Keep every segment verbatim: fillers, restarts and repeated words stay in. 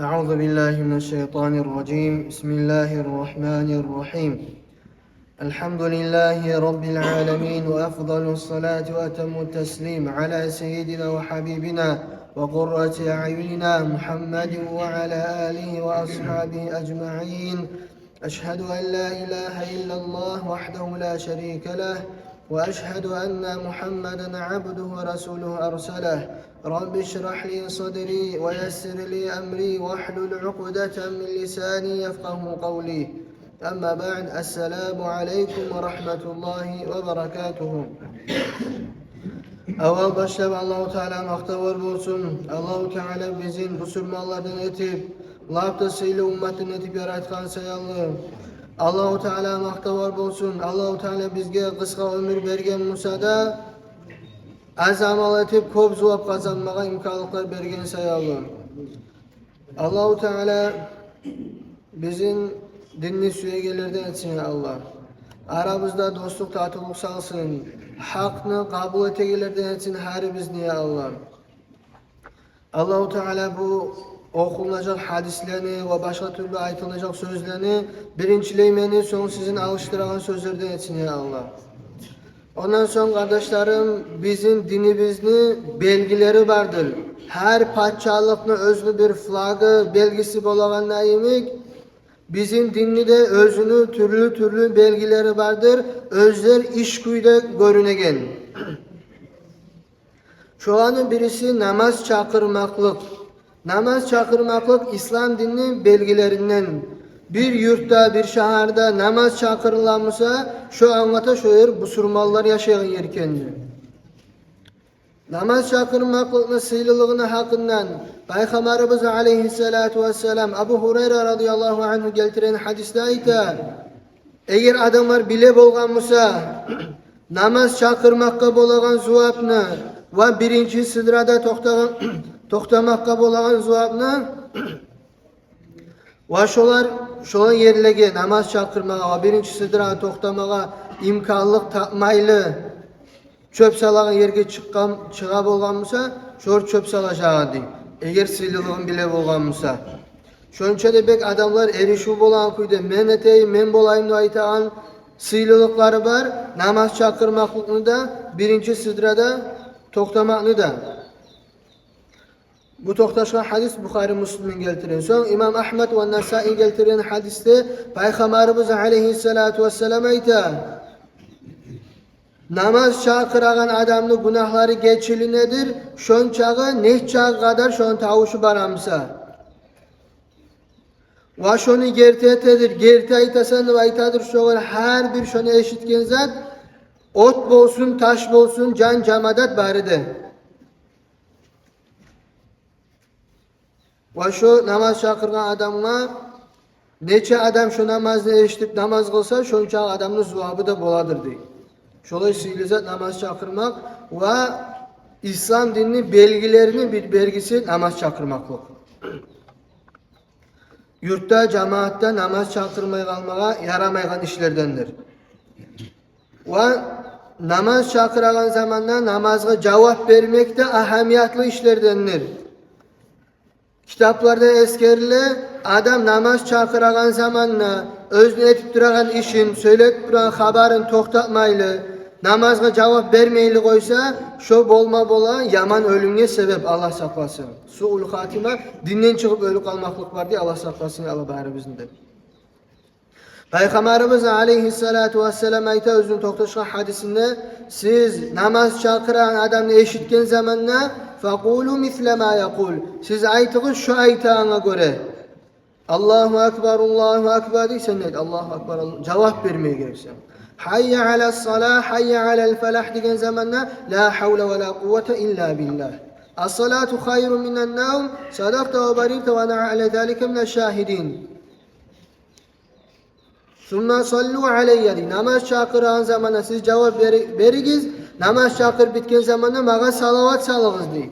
أعوذ بالله من الشيطان الرجيم. بسم الله الرحمن الرحيم. الحمد لله رب العالمين، وأفضل الصلاة وأتم التسليم على سيدنا وحبيبنا وقرة أعيننا محمد وعلى آله وأصحابه أجمعين. أشهد أن لا إله إلا الله وحده لا شريك له، وأشهد أن محمدا عبده ورسوله أرسله. رب اشرح لي صدري ويسر لي أمري واحلل عقدة من لساني يفقه قولي. أما بعد، السلام عليكم ورحمة الله وبركاته. Аввал башлап Аллагьу Таала макътавлар болсун. Аллагьу Таала бизин бусурманлардан этип, лап да сыйлы умматдан этип яратгъан саялы. Аллагьу Таала макътавлар болсун. Аллагьу Таала бизге къысгъа оьмюр берген буса да, аз амал этип, кёп зувап къазанмагъа имканлыкълар берген саялы. Аллагьу Таала бизин динни сюегенлерден этсин, я Аллагь. Арабызда дослукъ, татывлукъ салсын. Гьакъны къабул этегенлерден этсин гьарибизни, я Аллагь. Аллагьу Таала бу охулажакъ гьадислени ва башгъа тюрлю айтылажакъ сёзлени биринчилей мени, сонг сизин алышдырагъан сёзлерден этсин, я Аллагь. Ондан сонг, къардашларым, бизин динибизни белгилери бардыр. Гьар пачалыкъны оьзюню бир флагы, белгиси болагъанда йимик, бизин динни де оьзюню тюрлю-тюрлю белгилери бардыр, оьзлер иш кюйде гёрюнеген. Шоланы бириси намаз чакъырмакълыкъ. Намаз чакъырмакълыкъ ислам динни белгилеринден. Бир юртда, бир шагьарда намаз чакъырыла буса, шо англата шо ер бусурманлар яшайгъан ер экенни. Намаз чакъырмакълыкъны сыйлылыгъыны гьакъындан Пайхаммарыбыз алейгьиссалату вассалам Абу Гьурайра радияллагьу ангьу гелтирген гьадисде айта: эгер адамлар биле болгъан буса намаз чакъырмакъгъа болагъан зувапны ва биринчи сыдрада токътагъан, токътамакъгъа болагъан зувапны, ва шолар, шолай ерлеге намаз чакъырмагъа ва биринчи сыдрада токътамагъа имканлыкъ тапмайлы, чёп салагъан ерге чыкъгъан, чыгъа болгъан буса, шолар чёп салажакъ эди, эгер сыйлылыгъын биле болгъан буса. Шонча да бек адамлар эришив болагъан кюйде, мен этейим, мен болайым деп айтагъан сыйлылыкълары бар намаз чакъырмакълыкъны да, биринчи сыдрада токътамакъны да. Бу токъташгъан гьадис Бухари, Муслим гелтирген. Сонг имам Агьмад ва Насаи гелтирген гьадисде Пайхаммарыбыз алейгьиссалату вассалам айта: намаз чакъырагъан адамны гюнагьлары гечилинедир, шончагъы, нечакъы къадар шону тавушу бара буса. Ва шону герти этедир, герти айтасан деп айтадыр шогъар гьар бир шону эшитген зат, от болсун, таш болсун, жан, жамадат бары да. Ва шо намаз чакъыргъан адамгъа, нече адам шо намазны эшитип намаз къылса, шонча адамны зувабы да боладыр, дей. Шолай сыйлы зат намаз чакъырмакъ ва ислам динни белгилерини бир белгиси намаз чакъырмакълыкъ. Юртда, жамаатда намаз чакъырмай къалмагъа ярамайгъан ишлердендир. Ва намаз чакъырагъан заманда намазгъа жавап бермек де агьамиятлы ишлердендир. Китапларда эсгериле, адам намаз чакъырагъан заманда оьзюню этип турагъан ишин, сёйлеп турагъан хабарын токътатмайлы, намазгъа жавап бермейли къойса, шо болма бола яман оьлюмге себеп, Аллагь сакъласын. Суул хатима, динден чыгъып оьлюп къалмакълыкъ бар, дей, Аллагь сакъласын, Аллагь барыбызны да. Пайхаммарыбыз алейгьиссалату вассалам айта оьзюню токъташгъан гьадисинде: сиз намаз чакъырагъан адамны эшитген заманда, факъулу мисла ма якъул, сиз айтыгъыз шо айтагъангъа гёре. Аллагьу акбар, Аллагьу акбар дейсен, айт, Аллагьу акбар, Алла-, жавап бермеге герексен. Гьайя аля салагь, гьайя аля фалагь деген заманда, ла гьавла ва ла къуввата илла биллагь. Ас-салату хайрун минан навм, садакъта ва барирта ва нагьну аля залика минаш шагьидин. Сумма саллу алайя, дей. Намаз чакъыргъан заманда сиз жавап бери-, беригиз, намаз чакъырып битген заманда магъа салават салыгъыз, дей.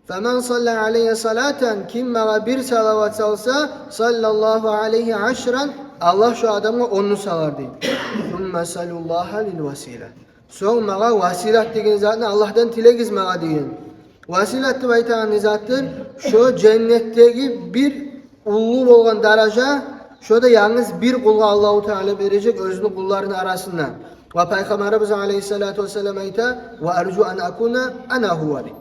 Фаман салла алайя салатан, ким магъа бир салават салса, саллаллагьу алайгьи ашран, Аллагь шо адамгъа онну салар, дей. Сумма салуллагьа лил васила. Сонг магъа василат деген затны Аллагьдан тилегиз магъа деген. Василат деп айтагъан не затдыр? Шо женнетдеги бир уллу болгъан даража, шо да янгыз бир къулгъа Аллагьу Таала бережек оьзюню къулларыны арасында. Ва Пайхаммарыбыз алайгьиссалату вассалам айта: «Ва аржу ан акуна ана гьува», — дей.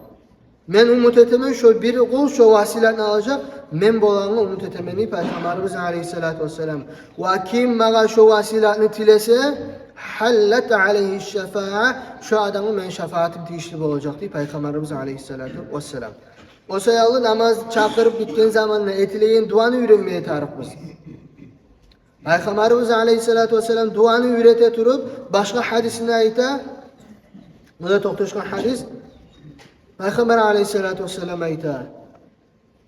«Мен умут этемен, шо бир къул шо василатны алажакъ, мен болагъанны умут этемен», — дей Пайхаммарыбыз алайгьиссалату вассалам. «Ва ким магъа шо василатны тилесе, гьаллат алайгьи шафаа, шо адамгъа мени шафаатым тийишли болажакъ», — дей Пайхаммарыбыз алайгьиссалату вассалам. О саялы намаз чакъырып битген заманда этилеген дуаны уьйренмеге тарыкъбыз. Пайхаммарыбыз алайгьиссалату вассалам дуаны уьйрете туруп, башгъа гьадисинде айта, бу да токъташгъан гьадис, Пайхаммар алайгьиссалату вассалам айта: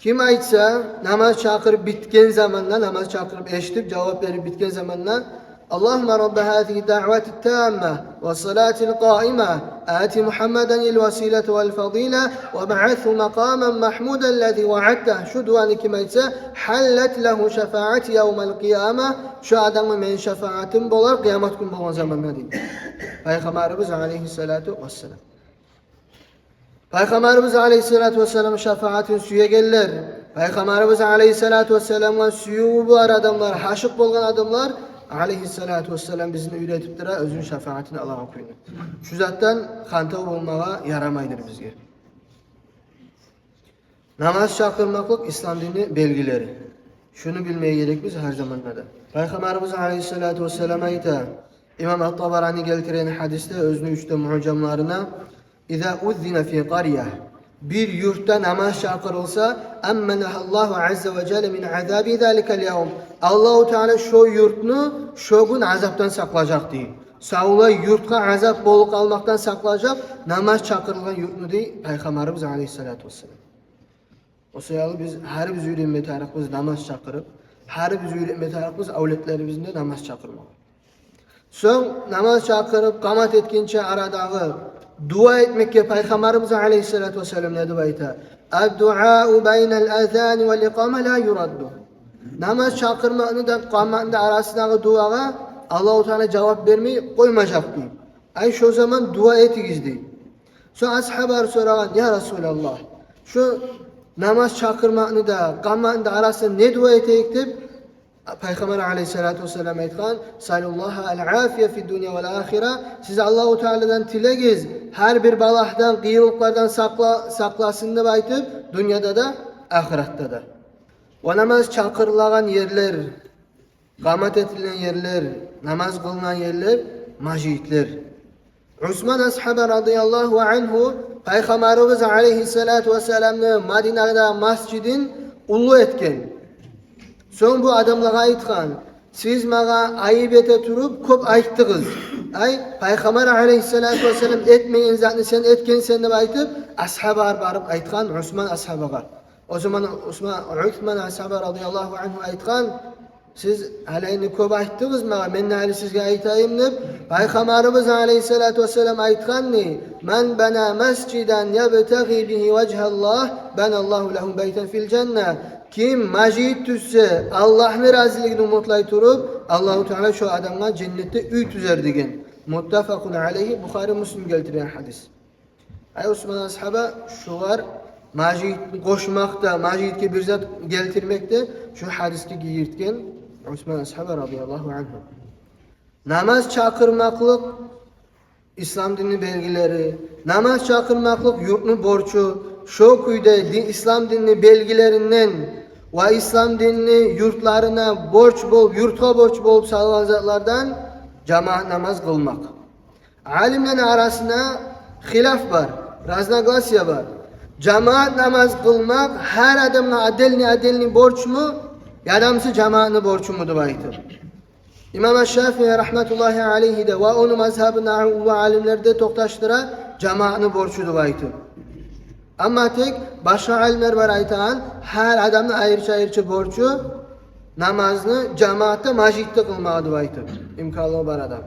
«Ким айтса, намаз чакъырып битген заманда, намаз чакъырып эшитип, жавап берип битген заманда: Аллагьумма рабба гьазигьи ддаъвати ттамма ва ссалати лкъаима, ати Мухаммадан лвасилата валфадила, вабгӏасгьу макъаман махмудан ллази ваъадтагь», — шу дуаны ким айтса, «гьаллат лагьу шафаати явмал къияма», шу адамгъа мени шафаатым болар къыямат гюн болгъан заманда, дей Пайхаммарыбыз алайгьиссалату вассалам. Пайхаммарыбыз алайгьиссалату вассалам шафаатын сюегенлер, Пайхаммарыбыз алайгьиссалату вассаламгъа сюювю бар адамлар, гьашыкъ болгъан адамлар, алайгьиссалату вассалам бизин уьйретип тура оьзюню шафаатын алагъан кюйню. Шу затдан хантав болмагъа ярамайдыр бизге. Намаз чакъырмакълыкъ ислам динни белгилери. Шуну билмеге герекбиз гьар заманда да. Пайхаммарыбыз алайгьиссалату вассалам айта, имам ат-Табарани гелтирген гьадисде оьзюню уьч де муъжамларына: «Иза уззина фи къария», бир юртда намаз чакъырылса, «амманагьа Ллагьу азза ва жалла мин азаби заликал явм», Аллагьу Таала шо юртну шо гюн азапдан сакълажакъ, дей. Савлай юртгъа азап болуп къалмакъдан сакълажакъ намаз чакъырылгъан юртну, дей Пайхаммарыбыз алайгьиссалату вассалам. О саялы биз гьарибиз уьйренме тарыкъбыз намаз чакъырып, гьарибиз уьйренме тарыкъбыз авлетлерибизни де намаз чакъырмагъа. Сонг намаз чакъырып, къамат этгинче арадагъы дуа этмекге Пайхаммарыбыз алайгьиссалату вассалам не деп айта? «Аддуау байнал азани вал икъама ла юрадду». Намаз чакъырмакъны да, къаматны да арасындагъы дуагъа Аллагьу Таала жавап бермей къоймажакъ, дей. Ай, шо заман дуа этигиз, дей. Сонг асгьабалар сорагъан: «Я Расулаллагь, шо намаз чакъырмакъны да, къаматны да арасында не дуа этейик?» — деп, Пайхаммар алайгьиссалату вассалам айтгъан: «Салуллагьа ал-афия фид дунья вал ахира». Сиз Аллагьу Тааладан тилегиз, гьар бир балагьдан, къыйынлыкълардан сакъла-, сакъласын деп айтып, дюньяда да, ахыратда да. Ва намаз чакъырылагъан ерлер, къамат этилген ерлер, намаз къылынгъан ерлер — межитлер. Усман асгьаба радияллагьу ангьу Пайхаммарыбыз алайгьиссалату вассаламны Мадинада масжидин уллу этген. Сонг бу адамлагъа айтгъан: «Сиз магъа айып эте туруп кёп айтдыгъыз. Ай, Пайхаммар алайгьиссалату вассалам этмеген затны сен этгенсен», — деп айтып, асгьабалар барып айтгъан Усман асгьабагъа. О заман Усман, Усман асгьаба радияллагьу ангьу айтгъан: «Сиз гьали энни кёп айтдыгъыз магъа, мен де гьали сизге айтайым», — деп. Пайхаммарыбыз алайгьиссалату вассалам айтгъан: «Ман бана масжидан ябтагъи бигьи важгьаллагь, баналлагьу лагьу байтан фил жанна». Ким межит тюзсе, Аллагьны разилигин умутлай туруп, Аллагьу Таала шо адамгъа женнетде уьй тюзер деген. Муттафакъун алайгьи, Бухари, Муслим гелтирген гьадис. Ай, Усман асгьаба шулар, межитни къошмакъ да, межитге бир зат гелтирмек де, шу гьадисге гийиртген Усман асгьаба радияллагьу ангьу. Намаз чакъырмакълыкъ ислам динни белгилери, намаз чакъырмакълыкъ юртну борчу. Шо кюйде ди-, ислам динни белгилеринден ва ислам динни юртларына борч болуп, юртгъа борч болуп салгъан затлардан жамаат намаз къылмакъ. Алимлени арасында хилаф бар, разногласия бар. Жамаат намаз къылмакъ гьар адамгъа отдельный, отдельный борчму, яда буса жамаатны борчуму деп айтып. Имам аш-Шафии рагьматуллагьи алайгьи де ва ону мазгьабындагъы уллу алимлер де токъташдыра жамаатны борчу деп айтып. Амма тек башгъа алимлер бар айтагъан, гьар адамны айрыча-айрыча борчу намазны жамаатда, межитде къылмагъа деп айтып, имканлыгъы бар адам.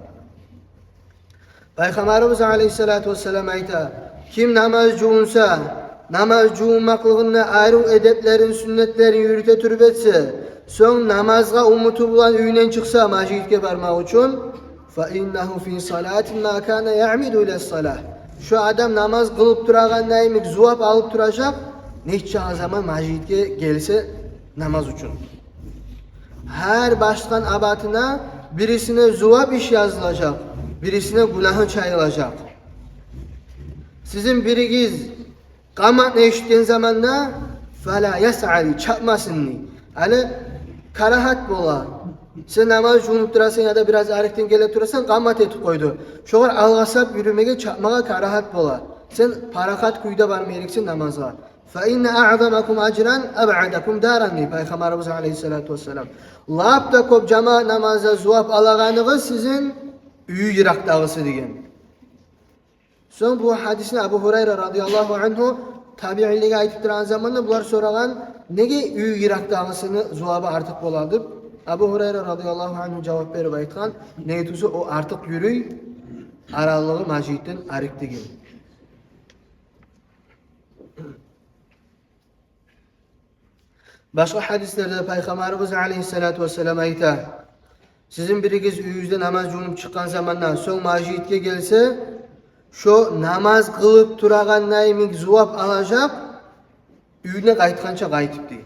Пайхаммарыбыз алайгьиссалату вассалам айта: «Ким намаз жувунса, намаз жувунмакълыгъында арив эдеплерин, сюннетлерин юрюте туруп этсе, сонг намазгъа умуту булан уьюнден чыкъса межитге бармакъ учун, фа иннагьу фи салатин ма кана яъмиду ила ссалагь». Шо адам намаз къылып турагъанда йимик зувап алып туражакъ, нечакъы заман межитге гелсе, намаз учун. Гьар башлагъан абатына бирисине зувап иш язылажакъ, бирисине гюнагьы чайылажакъ. Сизин биригиз къаматны эшитген заманда, фала ясъа, чапмасын дей. Гьали карагьат бола. Сен намаз жувунуп турасан яда бираз арекден геле турасан, къамат этип къойду. Шогъар алгъасап юрюмеге, чапмагъа карагьат бола. Сен парахат кюйде барма герексен намазгъа. Фа инна аъзамакум ажран абъадакум даран дей Пайхаммарыбыз алейгьиссалату вассалам. Лап да кёп жамаат намазда зувап алагъаныгъыз сизин уьй йыракъдагъысы деген. Сонг бу гьадисни Абу Гьурайра радияллагьу ангьу табиинлеге айтып турагъан заманда булар сорагъан: «Неге уьй йыракъдагъысыны зувабы артыкъ бола?» — деп. Абу Гьурайра радияллагьу ангьу жавап берип айтгъан: «Неге тюгюл буса, о артыкъ юрюй, аралыгъы межитден арек», — деген. Башгъа гьадислерде Пайхаммарыбыз алейгьиссалату вассалам айта: «Сизин биригиз уьюгюзде намаз жувунуп чыкъгъан заманда, сонг межитге гелсе, шо намаз къылып турагъанда йимик зувап алажакъ, уьюне къайтгъанча къайтып», — дей.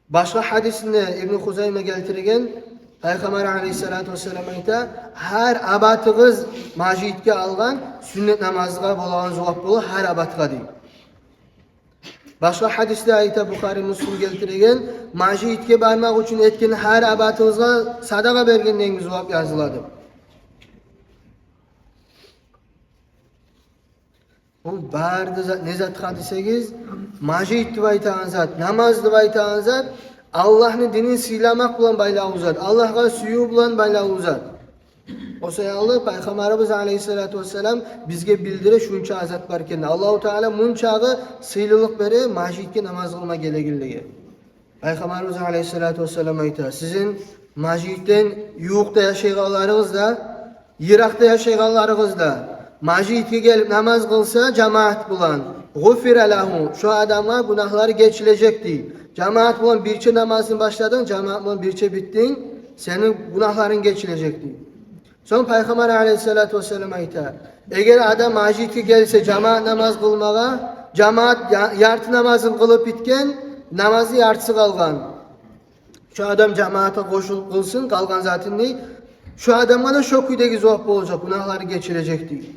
Башгъа гьадисинде Ибну Хузайма гелтирген, Пайхаммар алейгьиссалату вассалам айта: «Гьар абатыгъыз межитге алгъан сюннет намазгъа болагъан зувап бола гьар абатгъа», — дей. Башгъа гьадисде айта, Бухари, Муслим гелтирген: «Межитге бармакъ учун этген гьар абатыгъызгъа садагъа берген йимик зувап языла», — деп. Бу бары да зат, не затгъа десегиз, межит деп айтагъан зат, намаз деп айтагъан зат, Аллагьны динин сыйламакъ булан байлавлу зат, Аллагьгъа сююв булан байлавлу зат. О саялы Пайхаммарыбыз алейгьиссалату вассалам бизге билдире шунча зат бар экенни, Аллагьу Таала мунчагъы сыйлылыкъ бере межитге намаз къылма гелегенлеге. Пайхаммарыбыз алейгьиссалату вассалам айта: «Сизин межитден ювукъда яшайгъанларыгъыз да, йыракъда яшайгъанларыгъыз да, межитге гелип намаз къылса жамаат булан, гъуфира лагьу, шо адамгъа гюнагьлары гечилежек», — дей. Жамаат булан бирче намазны башладынг, жамаат булан бирче битдинг, сени гюнагьларынг гечилежек, — дей. Сонг Пайхаммар алейгьиссалату вассалам айта: «Эгер адам межитге гелсе жамаат намаз къылмагъа, жамаат я-, ярты намазын къылып битген, намазны яртысы къалгъан. Шо адам жамаатгъа къошулуп къылсын къалгъан затын, — дей, — шо адамгъа да шо кюйдеги зувап болажакъ, гюнагьлары гечилежек», — дей.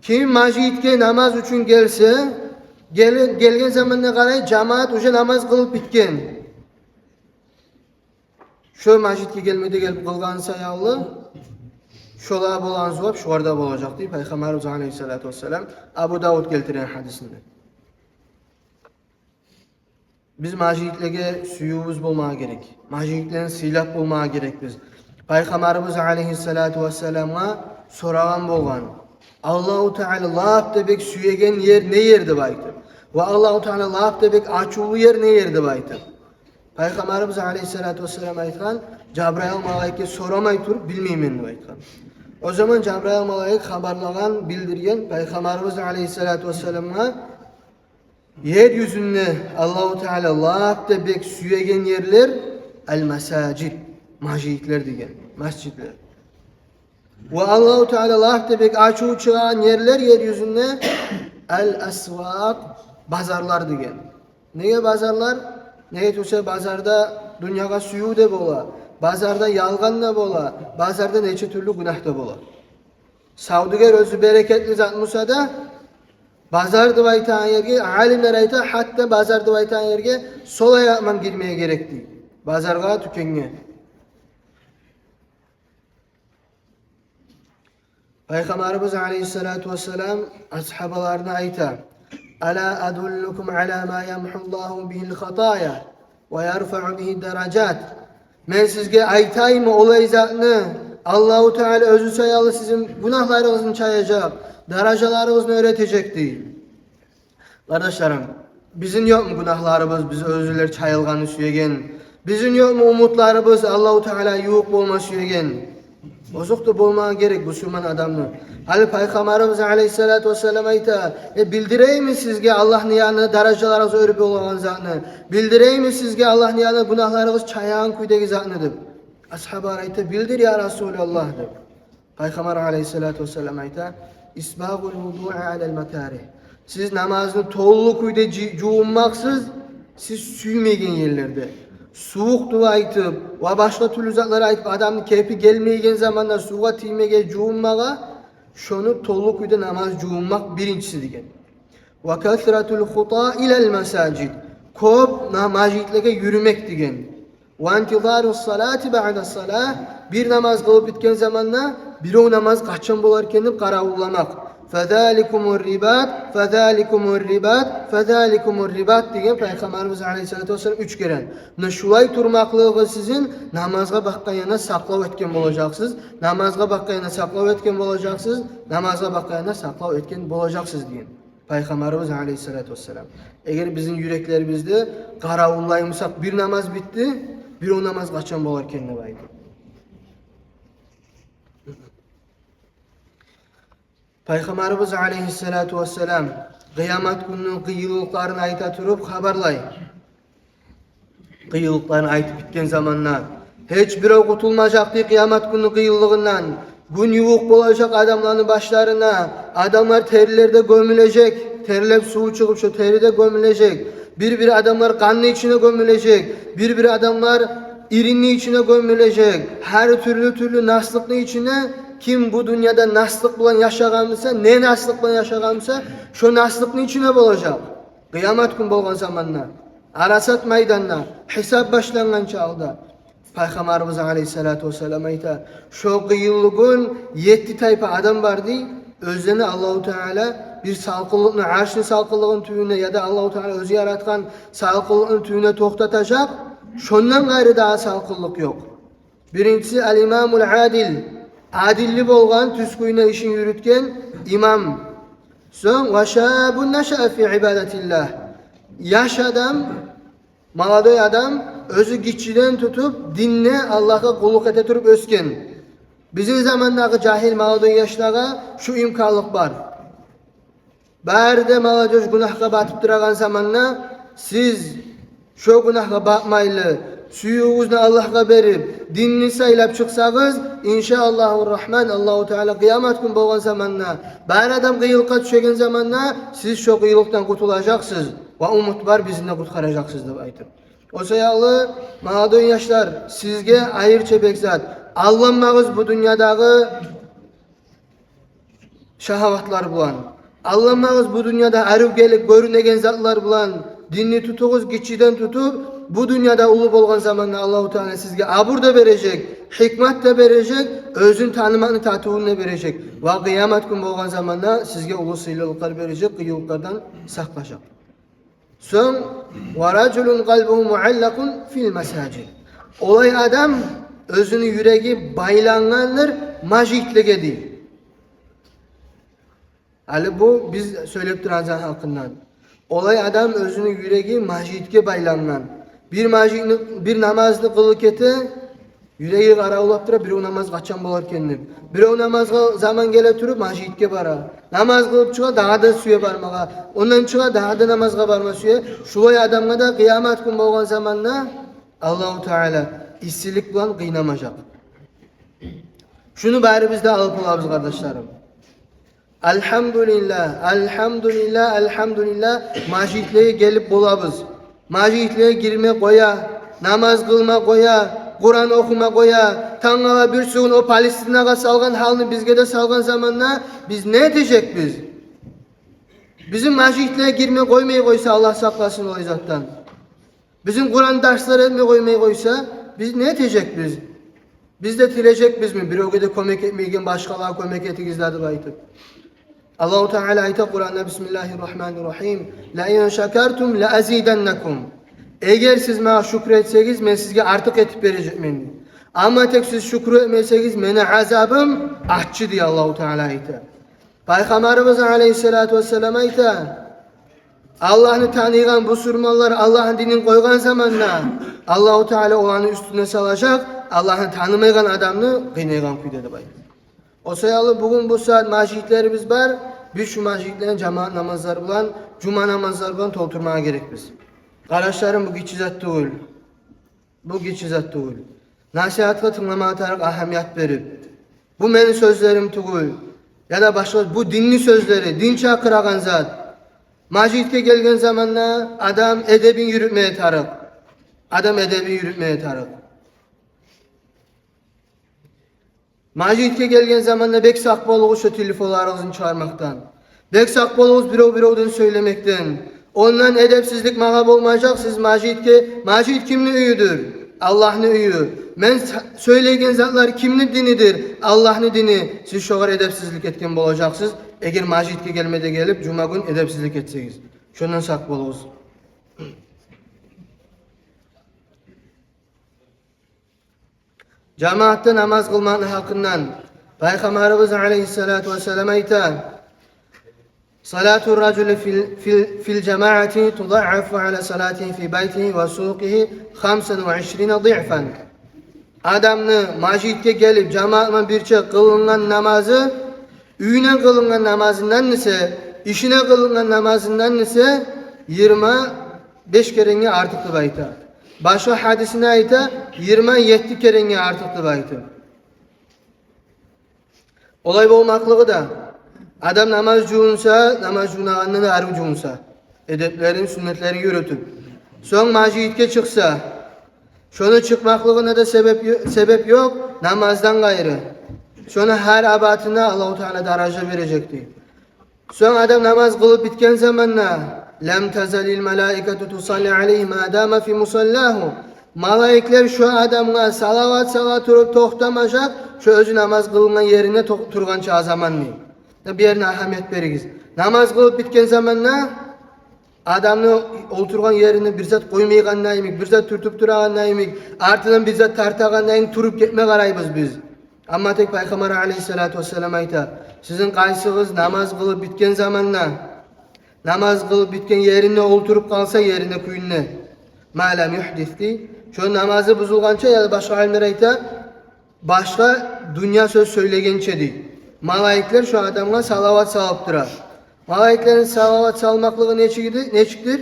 Ким межитге намаз учун гелсе, гел-, гелген заманда къарай, жамаат уже намаз къылып битген. Шо межитге гелмеде гелип къылгъан саялы, шолагъа болагъан зувап шогъар да болажакъ, — дей Пайхаммарыбыз алейгьиссалату вассалам Абу Давуд гелтирген гьадисинде. Биз межитлеге сюювюбюз болмагъа герек. Межитлени сыйлап болмагъа герекбиз. Пайхаммарыбыз алейгьиссалату вассаламгъа сорагъан болгъан: «Аллагьу Таала лап да бек сюеген ер не ер?» — деп айтып. Ва «Аллагьу Таала лап да бек ачувлу ер не ер?» — деп айтып. Пайхаммарыбыз алейгьиссалату вассалам айтгъан: «Жабрайыл малайикге сорамай туруп билмеймен», — деп айтгъан. О заман Жабрайыл малайик хабарлагъан, билдирген Пайхаммарыбыз алейгьиссалату вассаламгъа: «Ер юзюнде Аллагьу Таала лап да бек сюеген ерлер ал-масажид, межитлер», — деген, межитлер. «Ва Аллагьу Таала лап да бек ачуву чыгъагъан ерлер ер юзюнде ал-асвакъ, базарлар», — деген. Неге базарлар? Неге тюгюл буса, базарда дюньягъа сююв де бола, базарда ялгъан да бола, базарда нече тюрлю гюнагь да бола. Савдюгер оьзю берекетли зат буса да, базар деп айтагъан ерге, алимлер айта, гьатта базар деп айтагъан ерге сол аякъ булан гирмеге герек, дей. Базаргъа, тюкенге. Пайхаммарыбыз алейгьиссалату вассалам асгьабаларына айта: «Ала адуллукум ала ма ямгьуллагьу бигьил хатая ва ярфаъу бигьид даражат?» Мен сизге айтайыммы олай затны, Аллагьу Таала оьзю саялы сизин гюнагьларыгъызны чаяжакъ, даражаларыгъызны оьретежек, дей. Къардашларым, бизин ёкъму гюнагьларыбыз, биз оьзлер чайылгъанны сюеген? Бизин ёкъму умутларыбыз Аллагьу Таалагъа ювукъ болма сюеген? Озокъда, болмагъа герек бусурман адамны. Гьали Пайхаммарыбыз алейгьиссалату вассалам айта: «Э, билдирейимми сизге Аллагьны янына даражаларыгъыз оьрюп болагъан затны? Билдирейимми сизге Аллагьны янына гюнагьларыгъыз чаягъан кюйдеги затны?» — деп. Асгьабалар айта: «Билдир, я Расулаллагь», — деп. Пайхаммар алейгьиссалату вассалам айта: «Исбагъул вудуи алал макаригь». Сиз намазны толу кюйде жу-, жувунмакъсыз, сиз сюймейген ерлерде. Сувукъ деп айтып, ва башгъа тюрлю затлар айтып, адамны кепи гелмейген заманда сувгъа тиймеге, жувунмагъа, шону толу кюйде намаз жувунмакъ биринчиси деген. Ва касратул хута илал масажид. Кёп на-, межитлеге юрюмек деген. Ва интизарус салати баъдас салагь. Бир намаз къылып битген заманда бирев намаз къачан болар экен деп къаравулламакъ. Фазаликумур рибат, фазаликумур рибат, фазаликумур рибат деген Пайхаммарыбыз алейгьиссалату вассалам уьч керен. Муна шулай турмакълыгъыгъыз сизин намазгъа бакъгъан яна сакълав этген болажакъсыз, намазгъа бакъгъан яна сакълав этген болажакъсыз, намазгъа бакъгъан яна сакълав этген болажакъсыз деген Пайхаммарыбыз алейгьиссалату вассалам. Эгер бизин юреклерибизде къаравуллай бусакъ, бир намаз битди, бирев намаз къачан болар экен деп айтып. Пайхаммарыбыз алейгьиссалату вассалам къыямат гюнню къыйынлыкъларын айта туруп хабарлай. Къыйынлыкъларын айтып битген заманда, гьеч бирев къутулмажакъ дей къыямат гюнню къыйынлыгъындан. Гюн ювукъ болажакъ адамланы башларына, адамлар терилерде гёмюлежек, терилеп сув чыгъып, шо териде гёмюлежек. Бир-бир адамлар къанны ичине гёмюлежек, бир-бир адамлар иринни ичине гёмюлежек. Гьар тюрлю-тюрлю наслыкъны ичине, ким бу дюньяда наслыкъ булан яшагъан буса, не наслыкъ булан яшагъан буса, шо наслыкъны ичине болажакъ. Къыямат гюн болгъан заманда, Арасат майданда, гьисап башлангъанча алда. Пайхаммарыбыз алейгьиссалату вассалам айта, шо къыйынлы гюн етти тайпа адам бар дей, оьзлени Аллагьу Таала бир салкъынлыкъны, аршны салкъынлыгъыны тюбюне яда Аллагьу Таала оьзю яратгъан салкъынлыкъны тюбюне токътатажакъ, шондан къайры дагъы салкъынлыкъ ёкъ. Биринчиси, ал-имамул адил, адилли болгъан, тюз кюйде ишин юрютген имам. Сонг, ва шабун нашаа фи ибадатиллагь, яш адам, молодой адам, оьзю гиччиден тутуп динде Аллагьгъа къуллукъ эте туруп оьсген. Бизин замандагъы жагьил молодой яшлагъа шу имканлыкъ бар. Бары да молодёжь гюнагьгъа батып турагъан заманда, сиз шо гюнагьгъа батмайлы, сюювюгюзню Аллагьгъа берип, динни сайлап чыкъсагъыз, иншааллагьу рагьман, Аллагьу Таала къыямат гюн болгъан заманда, бары адам къыйынлыкъгъа тюшеген заманда, сиз шо къыйынлыкъдан къутулажакъсыз ва умут бар, бизин де къутгъаражакъсыз деп айтып. О саялы, молодой яшлар, сизге айрыча бек зат: алданмагъыз бу дюньядагъы шагьаватлар булан. Алданмагъыз бу дюньяда арив гелип гёрюнеген затлар булан. Динни тутугъуз гиччиден тутуп, бу дюньяда уллу болгъан заманда Аллагьу Таала сизге абур да бережек, гьикмат да бережек, оьзюн танымакъны татывун да бережек. Ва къыямат гюн болгъан заманда сизге уллу сыйлылыкълар бережек, къыйынлыкълардан сакълажакъ. Сонг, ва ражулун къалбугьу муаллакъун фил масажид. Олай адам, оьзюню юреги байлангъандыр межитлеге дей. Гьали бу биз сёйлеп турагъан зат гьакъындан. Олай адам, оьзюню юреги межитге байлангъан. Бир межитни, бир намазны къылып гете, юреги къаравуллап тура, бирев намаз къачан болар экен деп. Бирев намазгъа заман геле туруп, межитге бара. Намаз къылып чыгъа, дагъы да сюе бармагъа. Ондан чыгъа, дагъы да намазгъа барма сюе. Шулай адамгъа да къыямат гюн болгъан заманда Аллагьу Таала иссилик булан къыйнамажакъ. Шуну барыбыз да алып болабыз, къардашларым. Альгьамдулиллагь, альгьамдулиллагь, альгьамдулиллагь, межитлеге гелип болабыз. Межитлеге гирме къоя, намаз къылма къоя, Къуран охума къоя. Тангала бирсигюн о Палестинагъа салгъан гьалны бизге де салгъан заманда биз не этежекбиз? Бизин межитлеге гирме къоймай къойса, Аллагь сакъласын олай затдан. Бизин Къуран дарслар этме къоймай къойса, биз не этежекбиз? Биз де тилежекбизми биревге де кёмек этмейген, башгъалагъа кёмек этигиз де деп айтып? Аллагьу Таала айта Къуранда, бисмиллагьи ррагьмани ррагьим: «Ла ин шакартум ла азиданнакум». Эгер сиз магъа шюкюр этсегиз, мен сизге артыкъ этип бережекмен. Амма тек сиз шюкюр этмесегиз, мени азабым аччы, дей Аллагьу Таала айта. Пайхаммарыбыз алейгьиссалату вассалам айта: Аллагьны таныйгъан бусурманлар Аллагьны динин къойгъан заманда, Аллагьу Таала оланы уьстюне салажакъ Аллагьны танымайгъан адамны къыйнайгъан кюйде, деп айта. О саялы бугюн бу сагьат межитлерибиз бар, биз шу межитлени жамаат намазлар булан, жума намазлар булан толтурмагъа герекбиз. Къардашларым, бу гиччи зат тюгюл. Бу гиччи зат тюгюл. Насигьатгъа тынгламагъа тарыкъ агьамият берип. Бу мени сёзлерим тюгюл. Яда башгъа, бу динни сёзлери, дин чакъырагъан зат. Межитге гелген заманда адам эдебин юрютмеге тарыкъ. Адам эдебин юрютмеге тарыкъ. Межитге гелген заманда бек сакъ болугъуз шо телефонларыгъызны чыгъармакъдан. Бек сакъ болугъуз бирев-биревден сёйлемекден. Ондан эдепсизлик магъа болмажакъ. Сиз межитге, межит кимни уьюдюр? Аллагьны уьюдюр. Мен с-, сёйлейген затлар кимни динидир? Аллагьны дини. Сиз шогъар эдепсизлик этген болажакъсыз, эгер межитге гелме де гелип, жума гюн эдепсизлик этсегиз. Шондан сакъ болугъуз. Жамаатда намаз къылмакъны гьакъындан Пайхаммарыбыз алайгьиссалату вассалам айта: صلاة الرجل في ال-، في ال-، في الجماعة تضاعف على صلاته في بيته وسوقه خمسا وعشرين ضعفا. Адамны межитге гелип, жамаат булан бирче къылынгъан намазы, уьюне къылынгъан намазындан эсе, ишине къылынгъан намазындан эсе, йигирма беш керенге артыкъ деп айта. Башгъа гьадисинде айта, йигирма етти керенге артыкъ деп айта. Олай болмакълыгъы да, адам намаз жувунса, намаз жувунагъандан да арив жувунса, эдеплерин, сюннетлерин юрютюп, сонг межитге чыкъса, шону чыкъмакълыгъына да себеп ё-, себеп ёкъ намаздан къайры. Шону гьар абатына Аллагьу Таала даража бережек дей. Сонг адам намаз къылып битген заманда: لم تزل الملائكة تصلي عليه ما دام في مصلاه. Малайиклер шо адамгъа салават сала туруп токътамажакъ, шо оьзю намаз къылынгъан еринде токъ-, тургъанча заман дей. Бу ерине агьамият беригиз. Намаз къылып битген заманда адамны олтургъан ерине бир зат къоймайгъанда йимик, бир зат тюртюп турагъанда йимик, артындан бир зат тартагъанда йимик туруп гетме къарайбыз биз. Амма тек Пайхаммар алайгьиссалату вассалам айта: сизин къайсыгъыз намаз къылып битген заманда, намаз къылып битген еринде олтуруп къалса, еринде, кююнде, ما لم يحدث дей, шо намазы бузулгъанча, яда башгъа алимлер айта, башгъа дюнья сёз сёйлегенче дей, малайиклер шо адамгъа салават салып тура. Малайиклени салават салмакълыгъы нечикди-, нечикдир?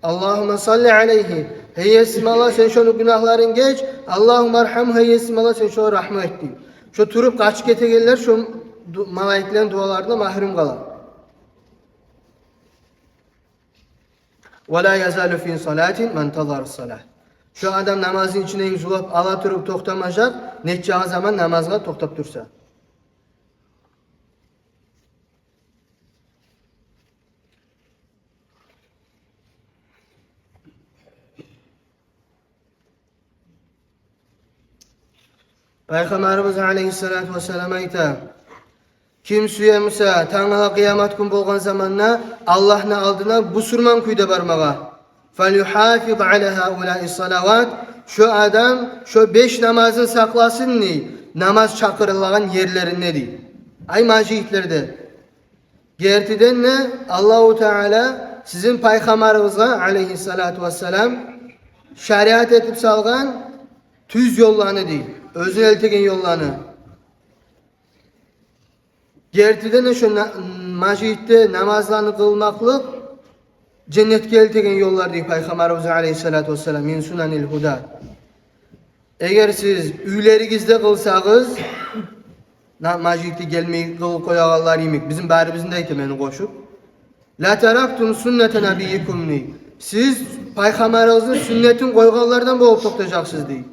اللهم صل عليه. Гьей Есим Аллагь, сен шону гюнагьларын геч. اللهم ارحمه. Гьей Есим Аллагь, сен шогъар рагьму эт дей. Шо туруп къачып гетегенлер шо ду-, малайиклени дуаларындан магьрюм къала. ولا يزال في صلاة ما انتظر الصلاة. Шо адам намазны ичинде зулап ала туруп токътамажакъ, нечакъы заман намазгъа токътап турса. Пайхаммарыбыз алайгьиссалату вассалам айта: ким сюе буса, тангала къыямат гюн болгъан заманда Аллагьны алдына бусурман кюйде бармагъа, فليحافظ على هؤلاء الصلوات. Шо адам шо беш намазын сакъласын дей, намаз чакъырылагъан ерлеринде дей. Ай, межитлерде. Гертиден де, Аллагьу Таала сизин Пайхаммарыгъызгъа, алайгьиссалату вассалам, шариат этип салгъан тюз ёлланы дей, оьзюне элтеген ёлланы. Гертиден де, шо на-, межитде намазланы къылмакълыкъ женнетге элтеген ёллар дей Пайхаммарыбыз, алайгьиссалату вассалам, من سنن الهدى. Эгер сиз уьйлеригизде къылсагъыз, на-, межитге гелмей къылып къоягъанлар йимик, бизин барыбызны да, айта, мени къошуп, لتركتم سنة نبيكم дей. Сиз Пайхаммарыгъызны сюннетин къойгъанлардан болуп токътажакъсыз дей.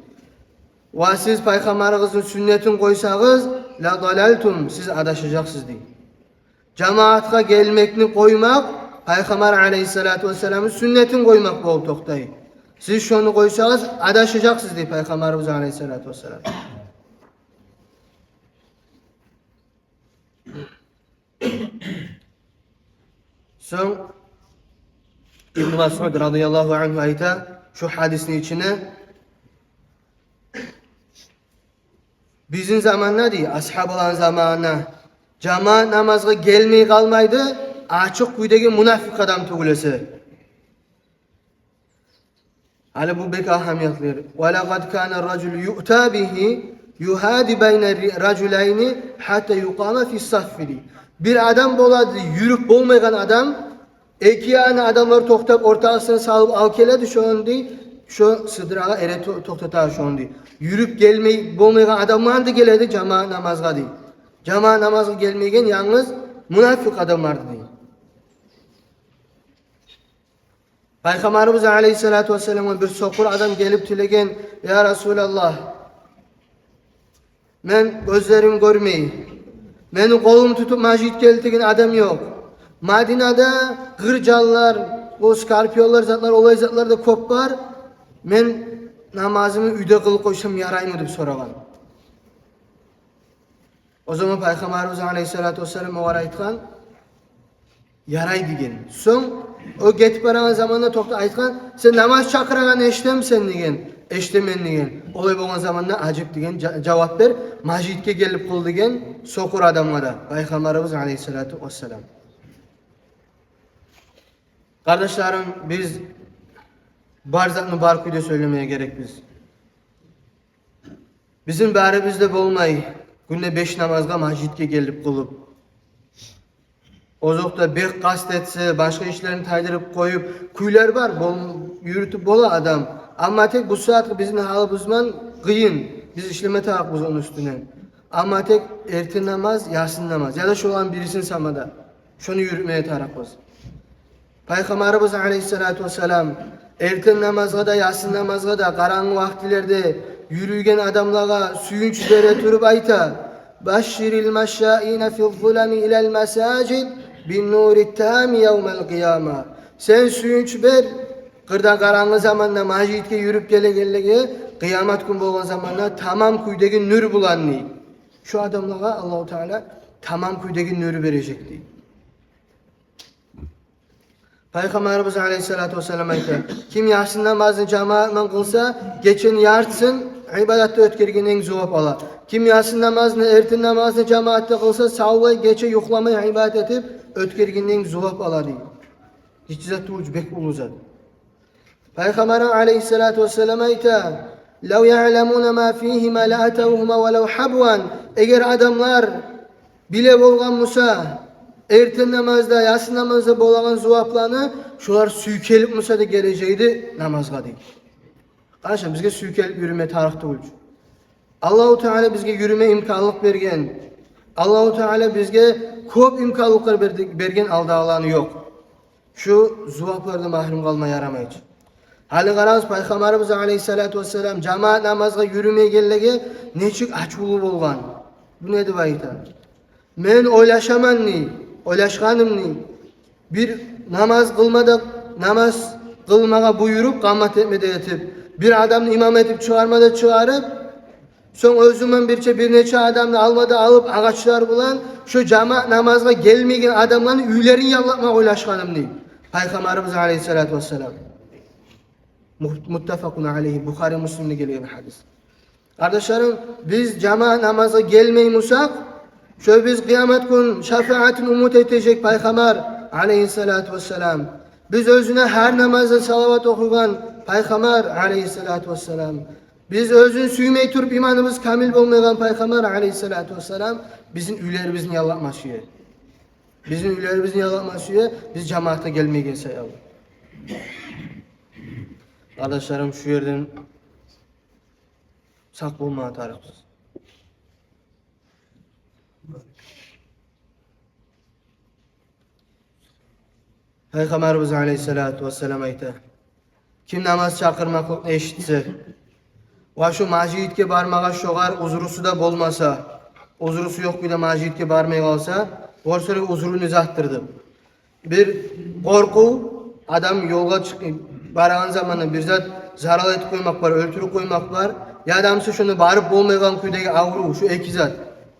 Ва сиз Пайхаммарыгъызны сюннетин къойсагъыз, لضللتم, сиз адашажакъсыз дей. Жамаатгъа гелмекни къоймакъ Пайхаммар, алайгьиссалату вассаламны сюннетин къоймакъ болуп токътай. Сиз шону къойсагъыз, адашажакъсыз дей Пайхаммарыбыз, алайгьиссалату вассалам. Сонг Ибн Масъуд, радияллагьу ангьу, айта шу гьадисни ичинде: бизин заманда, дей, асгьабаланы заманында жамаат намазгъа гелмей къалмайды ачыкъ кюйдеги мунафикъ адам тюгюл эсе. Гьали бу бек агьамиятлы. ولقد كان الرجل يؤتى به يهادي بين الرجلين حتى يقام في الصف, дей. Бир адам болады, юрюп болмайгъан адам, эки янына адамлар токътап, ортасына салып алып геледи шону, дей, шо сыдырагъа эретуруп токътата шону, дей. Юрюп гелмей болмайгъан адамлар да геледи жамаат намазгъа, дей. Жамаат намазгъа гелмейген янгыз мунафикъ адамларды, дей. Пайхаммарыбыз алейгьиссалату вассаламгъа бир сокъур адам гелип тилеген: «Я Расулаллагь, мен гёзлерим гёрмей, мени къолум тутуп межитге элтеген адам ёкъ. Мадинада къыр жанлар, о скорпионлар, затлар, олай затлар да кёп бар. Мен намазымны уьйде къылып къойсам яраймы?» — деп сорагъан. О заман Пайхаммарыбыз алейгьиссалату вассалам огъар айтгъан: «Ярай», — деген. Сонг о гетип барагъан заманда токътап айтгъан: «Сен намаз чакъырагъанны эшитемисен?» — деген. «Эшитемен», — деген. «Олай болгъан заманда ажып, — деген, — жа-, жавап бер, межитге гелип къыл», — деген сокъур адамгъа да Пайхаммарыбыз алейгьиссалату вассалам. Къардашларым, биз бар затны бар кюйде сёйлемеге герекбиз. Бизин барыбыз да болмай гюнде беш намазгъа межитге гелип къылып, озокъда, бек къаст этсе, башгъа ишлерин тайдырып къоюп, кюйлер бар, бол-, юрютюп бола адам. Амма тек бу сагьатгъы бизин гьалыбызман къыйын, биз ишлеме тарыкъбыз ону уьстюнден. Амма тек эртен намаз, ясин намаз, яда шоланы бирисин сама да, шону юрютмеге тарыкъбыз. Пайхаммарыбыз алейгьиссалату вассалам эртен намазгъа да, ясин намазгъа да къарангы вакътилерде юрюйген адамлагъа сююнч бере туруп айта: «Башширил машшаина фи ззулами илал масажид бин нури ттами явмал къияма». Сен сююнч бер къырда къарангы заманда межитге юрюп гелегенлеге, къыямат гюн болгъан заманда тамам кюйдеги нюр булан, дей. Шо адамлагъа Аллагьу Таала тамам кюйдеги нюр бережек, дей. Пайхаммарыбыз алейгьиссалату вассалам айта: «Ким ясин намазны жамаатман къылса, гечени яртысын ибадатда оьтгергенден зувап ала. Ким ясин намазны, эртен намазны жамаатда къылса, савлай гече юхламай ибадат этип оьтгергенден зувап ала», — дей. Гиччи зат тюгюл чю, бек уллу зат. Пайхаммар алейгьиссалату вассалам айта: «Лав яъламуна ма фигьима ла атавгьума валав гьабван». Эгер адамлар биле болгъан буса эртен намазда, ясин намазда болагъан зувапланы, шолар сюйкелип буса да гележек эди намазгъа, дей. Къардашлар, бизге сюйкелип юрюме тарыкъ тюгюл чю. Аллагьу Таала бизге юрюме имканлыкъ берген. Аллагьу Таала бизге кёп имканлыкълар берди-, берген, алдагъыланы ёкъ. Шу зуваплардан магьрюм къалма ярамай чы. Гьали къарагъыз, Пайхаммарыбыз алейгьиссалату вассалам жамаат намазгъа юрюмейгенлеге нечик ачувлу болгъан. Бу не деп айта? «Мен ойлашаман, — дей, — ойлашгъаным, — дей, — бир намаз къылма да, намаз къылмагъа буюруп, къамат этме де этип, бир адамны имам этип чыгъарма да чыгъарып, сонг оьзюммен бирче бир нече адамны алма да алып, агъачлар булан шо жамаат намазгъа гелмейген адамланы уьйлерин яллатмагъа ойлашгъаным», — дей Пайхаммарыбыз алейгьиссалату вассалам. Мут-, муттафакъун алейгьи, Бухари, Муслимде гелген гьадис. Къардашларым, биз жамаат намазгъа гелмей бусакъ, шо биз къыямат гюн шафаатын умут этежек Пайхаммар алейгьиссалату вассалам. Биз оьзюне гьар намазда салават охуйгъан Пайхаммар алейгьиссалату вассалам. Биз оьзюн сюймей туруп, иманыбыз камил болмайгъан Пайхаммар алейгьиссалату вассалам бизин уьйлерибизни яллатма сюе. Бизин уьйлерибизни яллатма сюе, биз жамаатгъа гелмейген саялы. Къардашларым, шу ерден сакъ болмагъа тарыкъбыз. Пайхаммарыбыз алейгьиссалату вассалам айта: «Ким намаз чакъырмакълыкъны эшитсе ва шу межитге бармагъа шогъар узрусу да болмаса, узрусу ёкъ кюйде межитге бармай къалса, гёрсеге узру не затдыр», — деп. Бир къоркъув, адам ёлгъа чыкъ-, барагъан заманда бир зат зарал этип къоймакъ бар, оьлтюрюп къоймакъ бар, яда буса шонда барып болмайгъан кюйдеги аврув, шу эки зат.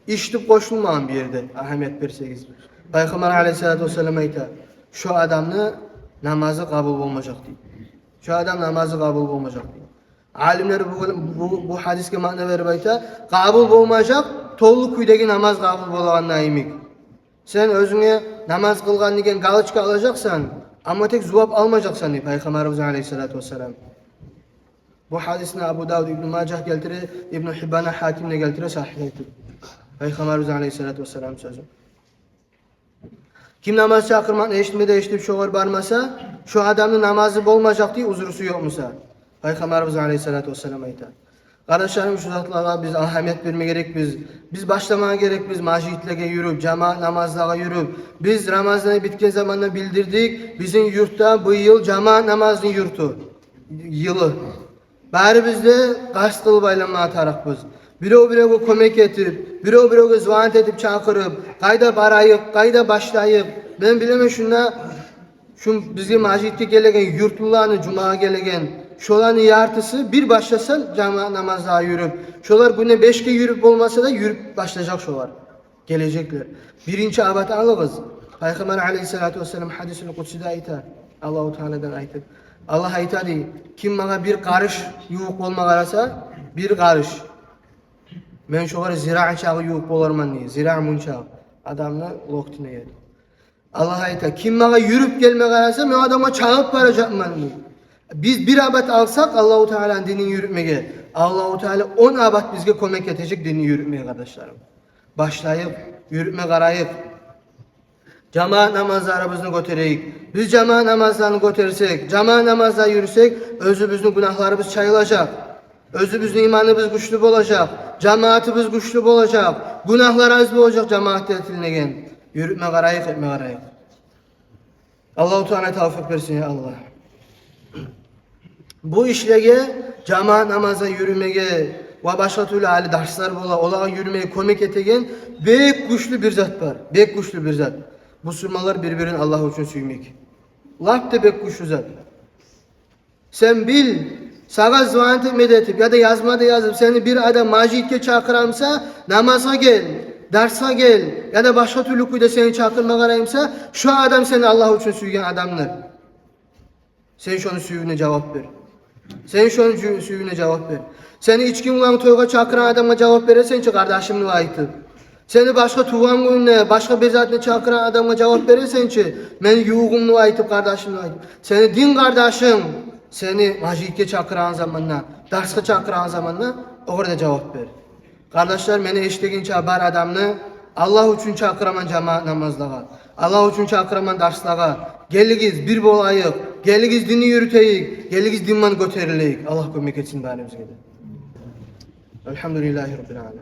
Иш деп къошулмагъан бу ерде, агьамият берсегиз. Пайхаммар алейгьиссалату вассалам айта: «Шо адамны намазы къабул болмажакъ», — дей. «Шо адам намазы къабул болмажакъ», — дей. Алимлер бу, бу, бу гьадисге маъна берип айта: «Къабул болмажакъ толу кюйдеги намаз къабул болагъанда йимик». Сен оьзюнге намаз къылгъан деген галочка алажакъсан, амма тек зувап алмажакъсан, дей Пайхаммарыбыз алейгьиссалату вассалам. Бу гьадисни Абу Давуд, Ибну Мажагь гелтире, Ибну Гьиббан, Гьаким де гелтире сагьигь этип. Пайхаммарыбыз алейгьиссалату вассалам сёзю. Ким намаз чакъырмакъны эшитме де эшитип, шогъар бармаса, шо адамны намазы болмажакъ, дей, узрусу ёкъ буса. Пайхаммарыбыз алейгьиссалату вассалам айта. Къардашларым, шу затлагъа биз агьамият берме герекбиз. Биз башламагъа герекбиз межитлеге юрюп, жамаат намазлагъа юрюп. Биз Рамазан ай битген заманда билдирдик, бизин юртда бу йыл жамаат намазны юрту, йылы. Барыбыз да къаст къылып айланмагъа тарыкъбыз. Бирев-биревге кёмек этип, бирев-биревге звонить этип чакъырып, къайда барайыкъ, къайда башлайыкъ. Мен билемен, шунда шу бизге межитге гелеген, юртлуланы, жумагъа гелеген, шоланы яртысы бир башласа жамаат намазлагъа юрюп, шолар гюнде бешге юрюп болмаса да, юрюп башлажакъ шолар. Гележеклер. Биринчи абат алыгъыз. Пайхаммар алейгьиссалату вассалам гьадисул къудсиде айта, Аллагьу Тааладан айтып, Аллагь айта дей: «Ким магъа бир къарыш ювукъ болма къараса, бир къарыш, мен шогъар зира чакъы ювукъ боларман», – дей. Зира мунчакъы адамны локтине ери. Аллагь айта: «Ким магъа юрюп гелме къараса, мен адамгъа чабып баражакъман», – дей. Биз бир абат алсакъ Аллагьу Тааланы динин юрютмеге, Аллагьу Таала он абат бизге кёмек этежек динин юрютмеге, къардашларым. Башлайыкъ, юрютме къарайыкъ. Жамаат намазларыбызны гётерейик. Биз жамаат намазланы гётерсек, жамаат намазлагъа юрюсек, оьзюбюзню гюнагьларыбыз чайылажакъ. Оьзюбюзню иманыбыз гючлю болажакъ. Жамаатыбыз гючлю болажакъ. Гюнагьлар аз болажакъ жамаатда этилинеген. Юрютме къарайыкъ, этме къарайыкъ. Аллагьу Таала тавфикъ берсин, я Аллагь. Бу ишлеге, жамаат намазгъа юрюмеге ва башгъа тюрлю гьали дарслар бола, олагъа юрюмеге кёмек этеген бек гючлю бир зат бар. Бек гючлю бир зат. Бусурманлар бир-бирин Аллагь учун сюймек. Лап да бек гючлю зат. Сен бил, сагъа звонить этме де этип, яда язма да язып, сени бир адам межитге чакъыра буса, намазгъа гел, дарсгъа гел, яда башгъа тюрлю кюйде сени чакъырма къарай буса, шо адам сени Аллагь учун сюйген адамдыр. Сен шону сюювюне жавап бер. Сен шону жю-, сюювюне жавап бер. Сени ичкин булан тойгъа чакъырагъан адамгъа жавап бересен чи, къардашым деп айтып. Сени башгъа тувгъан гюнюне, башгъа бир затына чакъырагъан адамгъа жавап бересен чи, мени ювугъум деп айтып, къардашым деп айтып. Сени дин къардашынг сени межитге чакъырагъан заманда, дарсгъа чакъырагъан заманда, огъар да жавап бер. Къардашлар, мени эшитеген чакъы бар адамны Аллагь учун чакъыраман жамаат намазлагъа. Аллагь учун чакъыраман дарслагъа. Гелигиз, бир болайыкъ. Гелигиз, динни юрютейик. Гелигиз, дин булан гётерилейик. Аллагь кёмек этсин барыбызгъа да. Альгьамдулиллагьи раббил аламин.